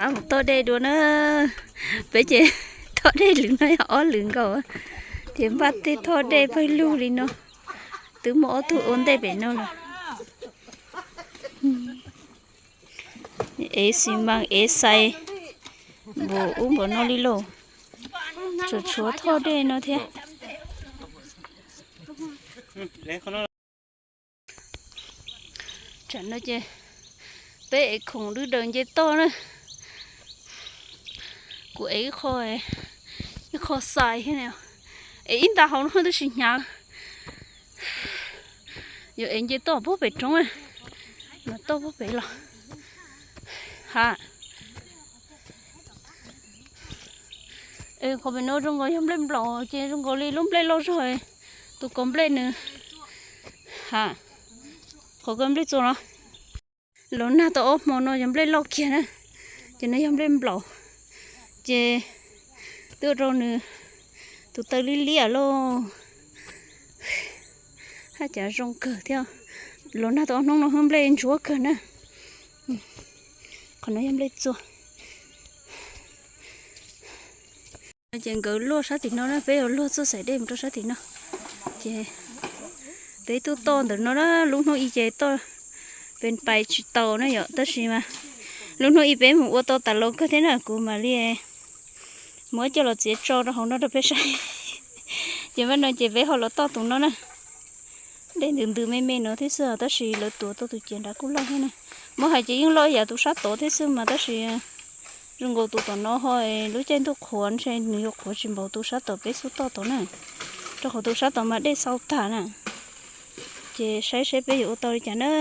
Mus toj dej dua na. Peb ces toj dej lwm no yog ob lwm nkaus, ces npaj tej toj dej pawg lug li no. Twb muaj ob tug ua ntej pem no lawm. Ev xis mas ev xais npaum ub npaum no li lauj. Tsuas tshuav toj dej no thiab. Tsam no ces peb ev khoom dwb daws nce toj na. Kuv ev ib qho, ib qho xais thiab, ev ib nta hauv no tab sis hnyav. Yuav ev nce toj puag pem roob, mas toj puag pem los. Ha, qhov pem no zoo nkaus yog nplej nplaum ces zoo nkaus li lub nplej loj zog, tus kaus nplej nws. Ha, qhov kaus nplej txua los. Los nag tau ob hmo no yog nplej loj kiag na, ces no yog nplej nplaum, ces twb ua rau nws tus taw liab liab lauj. Haj cas zoo kawg thiab. Los nag tau ob hnub no hwb nplej ntsuab kawg na. Qhov no yog nplej txua. Ces nkawd luaj sab tim no na, peb yuav luag txoj xaim dej mus rau sab tim no. Ces peb tuaj toj ntawm no na, lub hnub ib ces toj pes pais tsis tau na yom, tab sis mas lub hnub ib peb mus ua tau tas los kawg thiab na, kuv mam li muab coj los txiav tso rau hauv no rau peb saib. Ces npaj no ces peb ho los toj tus no na. Dej ntws ntws me me no thiab xwb tab sis lawv tuav tau tus ciav nrad kuj loj thiab na. Muab hais ces yeej loj yam tus sab tod thiab xwb mas tab sis zoo nkaus tus tom no ho lub caij ntuj qhuav ntshe nws yuav qhuav tsis npaum tus sab tom peb xub toj tod na, rau qhov tus sab tod mas dej xau tag na. Ces saib saib peb yuav ua tau li cas na.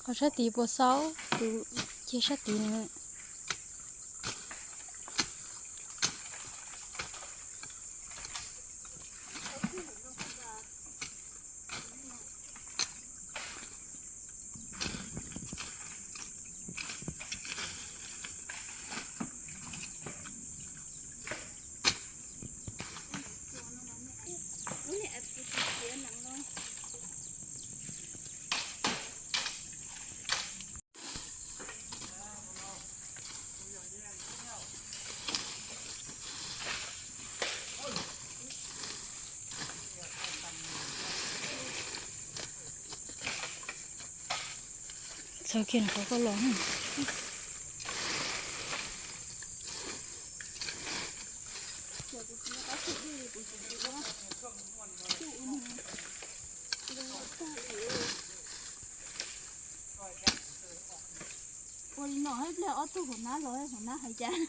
Qhov sab tid puas xaub, tus ceg sab tid na. Txhawj kiag qhov koj los. Ua li no ib pliag ob tug hauv nab los hauv nab hais cas.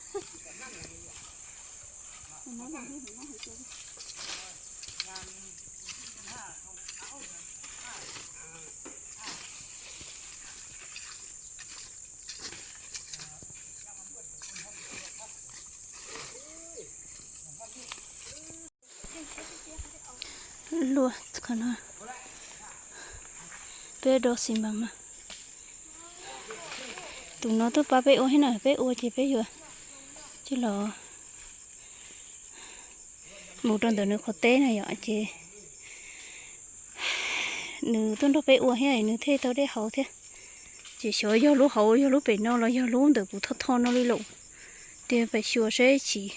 Luaj qhov no, peb do xi mas no. Tus no twb pab peb ua thiab na, peb ua ces peb yuav coj los mus rau ntawm nws qhov teb na yom, ces nws tuaj nrog peb ua thiab nws thiaj tau dej haus thiab. Ces xyov yog lub hauv yog lub pem no los yog lub ntawm kuv thoj thoj no li lawm. Tiag, pem xyuas seb tsis,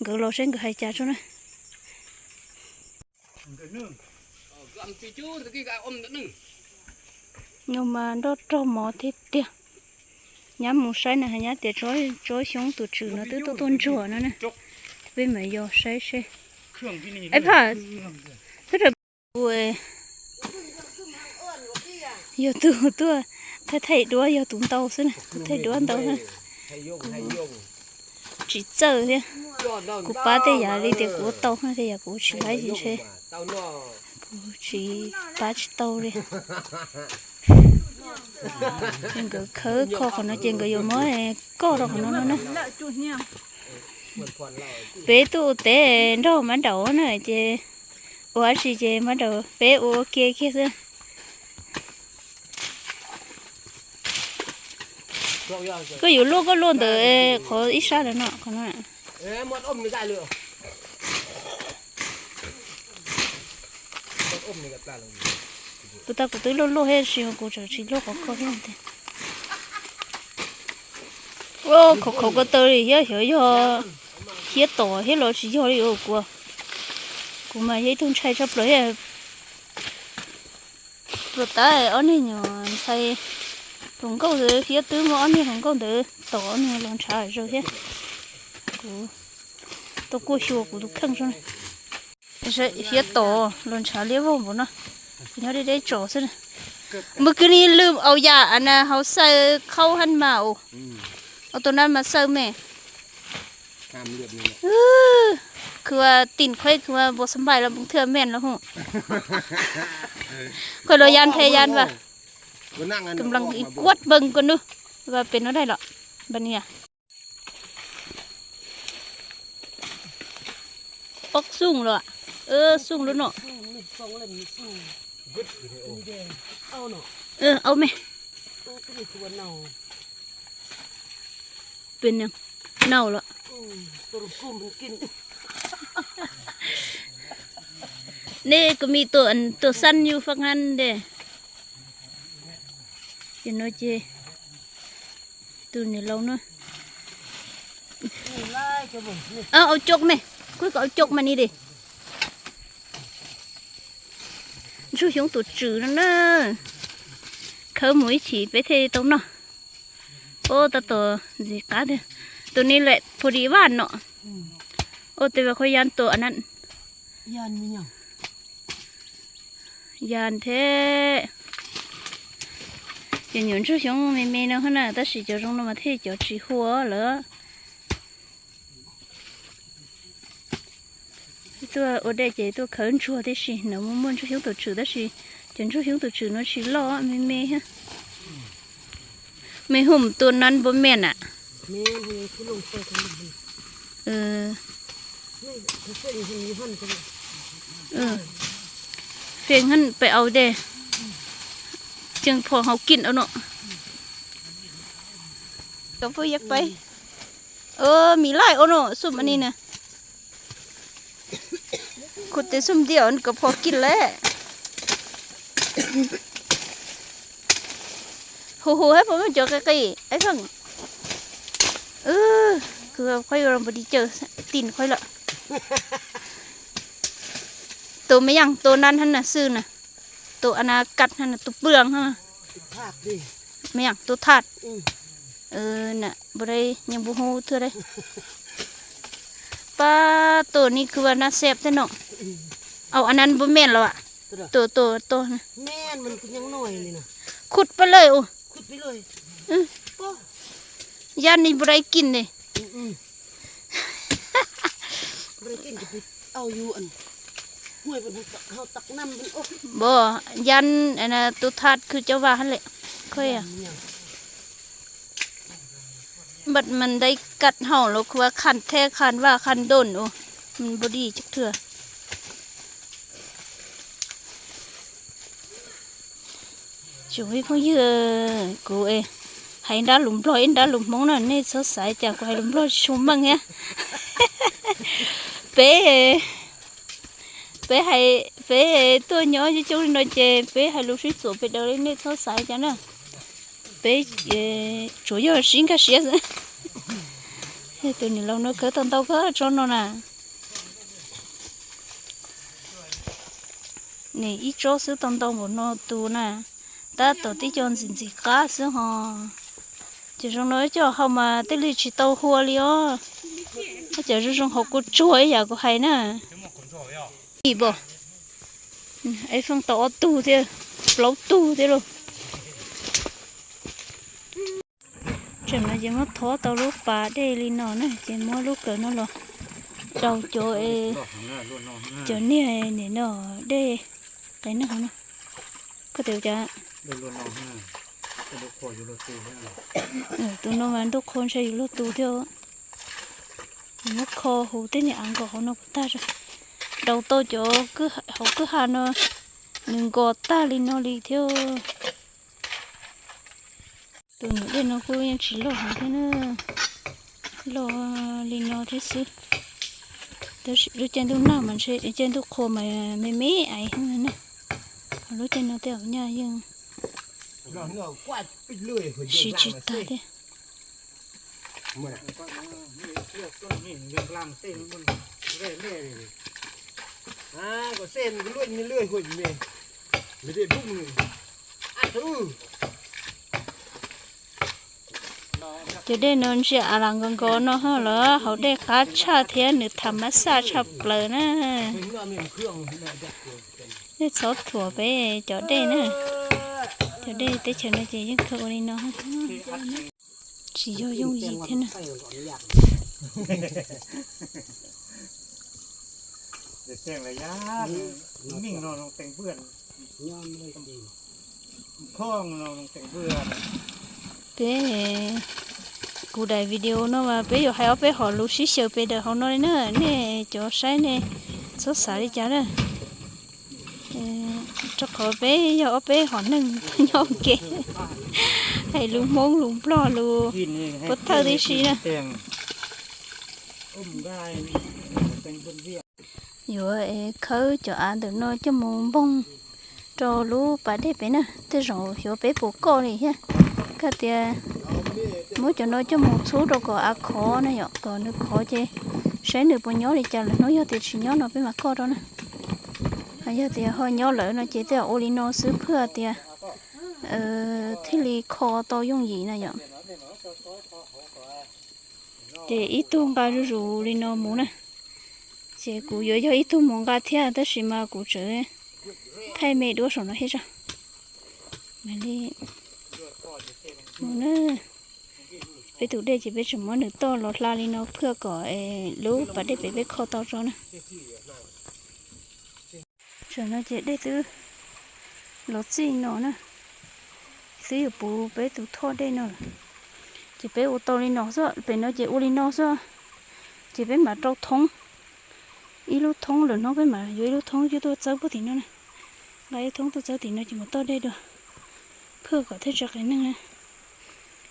nkawd los seb nkawd hais cas tso na. No mas nroj rog mov tiag tiag. Nyab mus saib na, nyab tias tsob xyoob tus tswm no twb tuaj tuaj ntsuag no na. Peb mam yog saib seb. Ib pham, twb raws kuv, yog tus tuaj thaij thaij duab, yog tus ntau xwb na, thaij duab ntau xwb. Kuv tsis txawj thiab, kuv pab tej yam li tias kuv ua tau no tej yam kuv tsis laib ntshe, kuv tsis pab tsis tau li. Nkawd khawb kho qhov no ces nkawd yuav muab koj rau qhov no no na. Peb tuaj ua teb nrog Mab Daum na ces ua dab tsi ces Mab Daum peb ua ua ke kiag xwb. Koj yuav luaj koj luaj ntawm qhov ib sab ntawd no, qhov no. Kuv tas kuv twb luaj luaj thiab sis kuv tseem tsis luaj qhov kho thiab tiag. Khov khov ko taw li thiab, xyov yog hiab tom thiab los tsis yog li os kuv. Kuv mas yog ib tug ntshai tshaj plaws thiab. Pluas tab ob niag nyuam ntxhais hluas nkauj ntawd thiab twb muaj ob niag hluas nkauj ntawd tom ob niag los ntshav zaws thiab. Kuv tuaj kuaj xyuas kuv tus kheej zoo. Hiab tom los ntshav liab vog npaum no, nyob deb deb tso xwb. Mus kwv ni lwm au yam na hauv xaw khaub hab mas, au tus na mas xaw me. Khwv tim khuaib khwv npua xab npais los mus thwj me los hu. Khuaib los yan the yan vas. Kam las kuab npee ko nub vas pem no daig los npa ni. Ob xooj los, xooj lub no. Au me. Pem nau los. Nej kuv me tuam xan yus faj ngan de. Ces no ces tus niam laus no. Au coj me, kuj kom au coj mas ni de. Ntsuag xyoob tus tswm no na. Khawb mus ib chim peb thiaj tau noj. Ua tab tom ntxim qab tiag. Tus ni lawm phu di vaj no. Ua tes vas qhov yan tuam na. Yan thiab. Ces nyuam ntsuag xyoob me me no na, tab sis cov zoo no mas thiaj cov tsis huam lawm. Tuaj ua dej ces tuaj khawb ntsuag tib si, nws muaj muaj ntsuag xyoob tus tswm tab sis cov ntsuag xyoob tus tswm no tsis loj me me thiab. Mej hu tus nan npua mej na. Feem hab pem au dej, tseem phom hauv kim au no. Cov phooj ywg peb, mi laij au no xum ni na. Kuv tes xum ntiam kom phom kim lawm. Hu hu hab puas muaj cov qis qis ib feem. Kuv qhuaib yuav los npua di caws tim qhuaib lawm. Tus me yaam tus nan hab na xwb na, tus a na kat hab na tus pwg hab, me yaam tus thaj. Npua dai nyeem npua hu thwj dai. Pab tus ni khwv vas nab xeeb thiab no. Au, a nan npua mej los. Tus tus tus khub pab lawm. Yaj ni npua dai kim ne. Bo, yan tu thaj khw cov vaj hab le, koj bật mình đây cắt hỏng lắm, khua khăn thế khăn và khăn đồn ồ. Mình body chắc thừa. Tsoom ib phooj ywg, kuv hais ib nrab lus Nplog ib nrab lus Hmoob no, nej txhob xav cas kuv hais lus Nplog tsis tshua meej thiab. Peb, peb hais, peb tuaj nyob coob coob li no ces peb hais lus sib txuam pes daws li, nej txhob xav cas na. Peb tsuas yog sib nkag siab xwb. Tus niam laus no khawb tau ntau kawg tsob no na. Nim ib tsob xwb tau ntau npaum no tus na, tab tom tib co ntxim ntxim qab xwb ho. Ces zoo no coj hau mas tej li tsis tau hua li os. Ces zoo zoo hauv kua tsuag ib yam kuv hais na. Ib pom, ib feej tau ob tug thiab, plaub tug thiab lauj. Tseem no ces muab thov tau lub pas dej li no na, ces muab lub kawm no los rau cov, cov niag nim no dej qias neeg hauv no. Koj tias cas? Tus no mas ntuj qhua ntshe yus luag tus thiab. Muab kho huv tej niag av nkos hauv no kom tag. Rau tau cov hauv kwj ha no nws nkos tag li no li thiab. Tus nyuam dej no kuj yeej tsis loj heev thiab na, loj li no thiab xwb. Tab sis lub caij ntuj nag mas ntshe, caij ntuj qhua mas me me aiv na, lub caij no tej zaum nyaj yeej siv tsis tag thiab. Cov dej no ntsia a las nkos nkos no ho los hauv dej qab tshaj thiab nws tham mab xaj tshaj plaws na. Nej txhob thuam peb cov dej na. Cov dej teb chaws no ces yeej kawg ua li no. Tsis yog yooj yim thiab na. Peb, kuv daim video no mas peb yuav hais ob peb hom lus sib xyaw pes daws hauv no li na, nej cov saib nej txhob xav li cas na. Rau qhov peb yog ob peb hom neeg nyob ke, hais lus Hmoob lus Nplog lus puab thawj tib si na. Yuav khawb cov av ntawm no coj mus npoog rau lub pas dej pem na, tej zaum xyov peb puas koj li thiab. Koj tias muab cov no coj mus txhub rau kom av khov na yom, kom nws khov ces saib nws puas nyob li cas, lwm hnub yog tias tsis nyob no peb mam koj rau na. Yog tias ho nyob lawm no ces tej zaum ua li no xwb phwj tias thiaj li kho tau yooj yim na yom. Ces ib tug nqa zuj zus li no mus na. Ces kuv yuav yog ib tug mus nqa thiab tab sis mas kuv tseem thaij me duab saum no thiab tso. Mam li mus na. Peb tus dej ces peb tseem muab nws toj los hla li no phwj kom lub pas dej pem peb kho tau tso na. Tam no ces dej twb los txij no na, twb yuav puv peb tus thoj dej no lawm. Ces peb ua tau li no xwb, pem no ces ua li no xwb. Ces peb mam rau thoob, ib lub thoob, lwm hnub peb mam yuav ib lub thoob coj tuaj txawb puag tim no na. Nqa ib lub thoob tuaj txawb tim no ces mus toj dej dua, phwj kom thiaj tsis qias neeg na.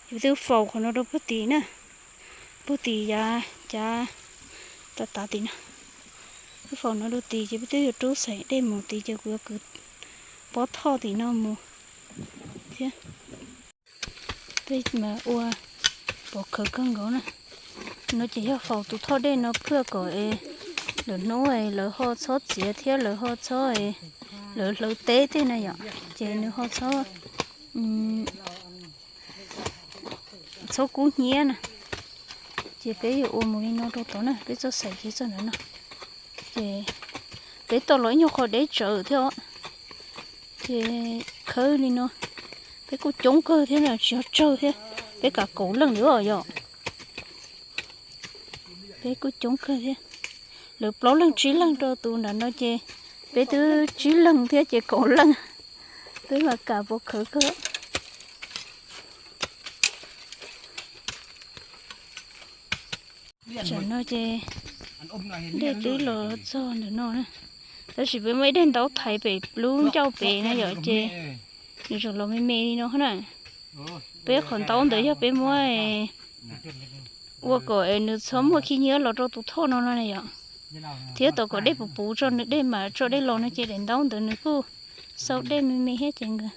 Ces peb twb faus qhov no rau puag tim na, puag tim yav cav tav tav tim no. Peb faus no rau tid ces peb twb yuav rub xaim dej mus tid ces kuv yuav kwv pob thoj tim no mus thiab. Peb mas ua pov khawv kawg nkaus na. No ces yog faus tus thoj dej no phwj kom lwm hnub lawv ho txhob txiav thiab lawv ho txhob, lawv hlawv teb tej na yom, ces nws ho txhob, txhob kub hnyiab na. Ces peb yuav ua mus li no rau tod na, peb txoj xaim ces txoj ntawd no. Ces peb toj los ib nyuag qho deb tsawv thiab os. Ces khawb li no, peb kuj coob kawg thiab na, tsis yog tsawg thiab, peb kav kaum leej li os yom. Peb kuj coob kawg thiab. lawv plaub leeg tsib leeg rau tus nram no ces peb twb tsib leeg thiab ces kaum leej, peb mas kam puas khawv kawg. Tam no ces dej twb los txog ntawm no na, tab sis peb muaj ib daim ntaub thaiv pem lub ncauj pem na yom, ces nws tseem los me me li no na. Peb qhov ntaub ntawd yog peb muab ua kom nws txhob muaj khib nyiab los rau tus thoj no no na yom, thiab tau kom dej puv puv tso nws dej mam tso dej los no ces daim ntaub ntawd nws kuj xau dej me me thiab ces nkawd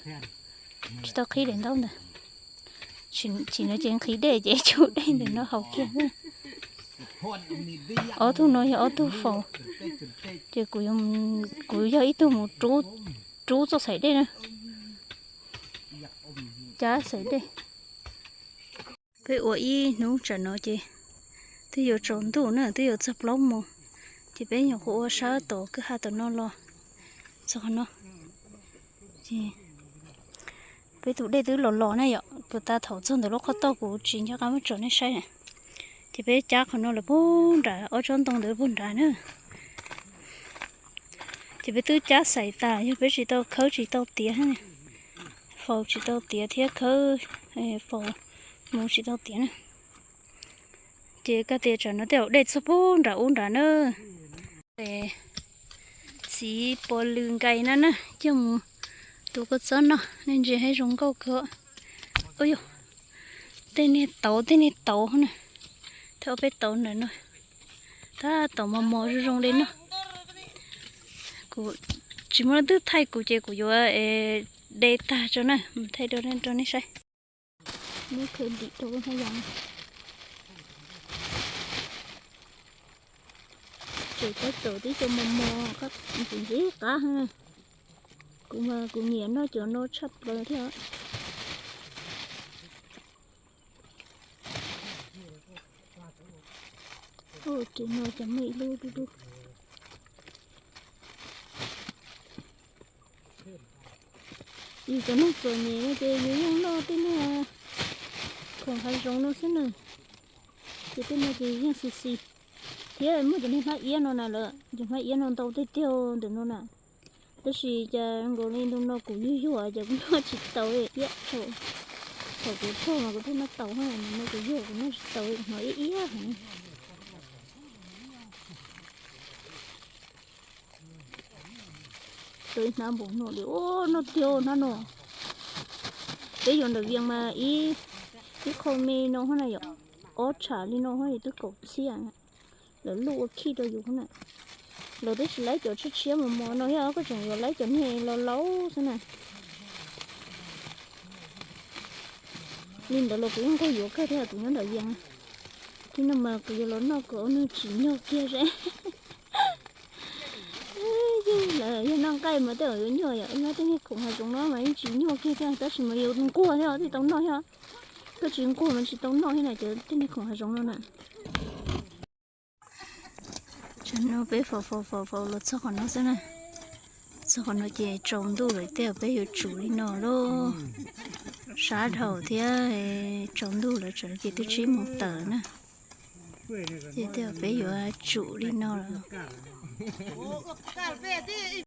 tsis tau qhib daim ntaub ntawd. Chim no ces nqhis dej ces tsum dej ntawm no haus kiag. Ob tug no yog ob tug faus, ces kuv yog ib tug mus rub txoj xaim dej na, cab xaim dej. Peb ua ib hnub tsam no ces twb yuav tsaus ntuj na, twb yuav txog plaub moos, ces peb nyuam qhuav ua sab tom kwj ha tom no los txog no. Peb tus dej twb los los na yom, kuv tas thaum txog ntawm lub qhov toj kuv tsis nco qab muab tso nej saib na. Ces peb cab qhov no lawm puag nrad, ob tsob ntoo ntawd puag nrad na. Ces peb twb cab xais tas, yog peb tsis tau khawb tsis tau tiav, faus tsis tau tiav thiab khawb faus mus tsis tau tiav na. Ces koj tias tsam no tej zaum dej txog puag nram ub nrad na. Txiv puas lws nkais no na, coj mus tu kua txob noj, nej ntsia haib zoo nkauj kawg. Ub yog, tej niag tauv tej niag tauv na, thawj peb tauv ntawm no, tab tom mos mos zoo zoo li no. Kuv tsis muaj leej twg thaij kuv ces kuv yuav de tag tso na, mus thaij rau nej saib. Muab khaws dim rau haj yam. Ces tab tom tib co mos mos, ntxim ntxim qab. Kuv mas kuv nyiam noj cov no tshaj plaws thiab. Ua, ces no ces muaj ib lub dub dub. Yus cov neeg txom nyem no ces yus yeej noj tej niag khoom hav zoov no xwb na. Ces tej no ces yeej xis xis. Thiab muaj cov niag hnab iab no na lawm, cov hnab iab no ntau tiag tiag ntawm no na. Tab sis cas nkaus li ntu no kuv yuag yuag ces kuv noj tsis tau iab. Thaum kuv rog mas kuv thiaj noj tau, no kuv yuag kuv noj tsis tau, hnov iab iab heev. Tau ib hnab npaum no li, noj tiag hnab no. Peb yuav ntawm Vias mas ib, ib qho me no hos na yom, ob tsham li no hos twb kaum txhiab. Lawv luj ua khij rau yus hos na. Lawv twb tsis laib cov tshiab tshiab mos mos no thiab, koj tseem yuav laib cov niag laus laus xwb na. Li ntawd los kuv yeej nquag yuav kawg thiab, kuv nyob nram Vias. Tib no mas kuv yuav los noj kom ua neeg tsim nyog kiag seb. Yog lawv yog noj nqaij mas tej zaum yuav nyuaj yom, noj tej niag khoom hav zoov no mas yeej tsim nyog kiag thiab, tab sis mas yus nquag thiab thiaj tau noj thiab. Koj tsis nquag mas tsis tau noj thiab na, cov tej niag khoom hav zoov no na. Tsam no peb faus faus faus faus los txog qhov no xwb na. Txog qhov no ces tsaus ntuj lawm, tej zaum peb yuav tsum li no lauj. Sab dhau thiab, tsaus ntuj lawm, tsam no ces twb tsib moos tawm na. Ces tej zaum peb yuav tsum li no lawm.